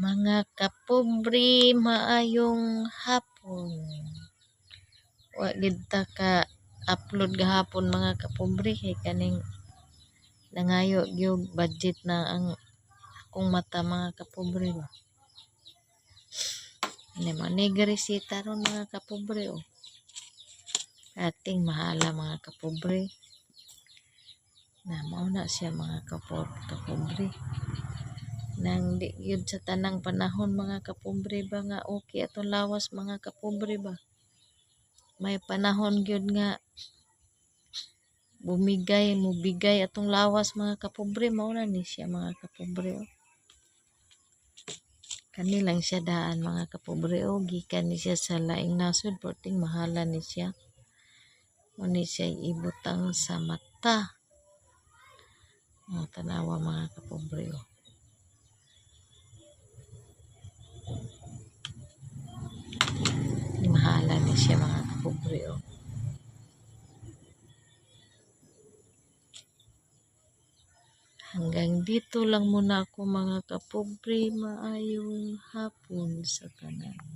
Mga kapobre, maayong hapon. Wa gid ta ka upload gahapon, mga kapobre, kay kaning nangayo gyud budget na ang akong mata, mga kapobre ba. Ani mo ni reseta ron, mga kapobre, oh. Ating mahala, mga kapobre. Na mao na siya, mga kapobre. Nang di gyud sa tanang panahon, mga kapobre ba, nga okay atong lawas, mga kapobre ba. May panahon gyud nga bumigay, mubigay atong lawas, mga kapobre. Mao na ni siya, mga kapobre, oh. Kani lang siya daan, mga kapobre, oh. Gikan ni siya sa laing nasod, perting mahala ni siya. Mao ni siya ibutang sa mata. Oh, tanawa, mga kapobre, oh. Mahala ni siya, mga kapobre, oh. Hanggang dito lang muna ako, mga kapobre. Maayong hapon sa tanan.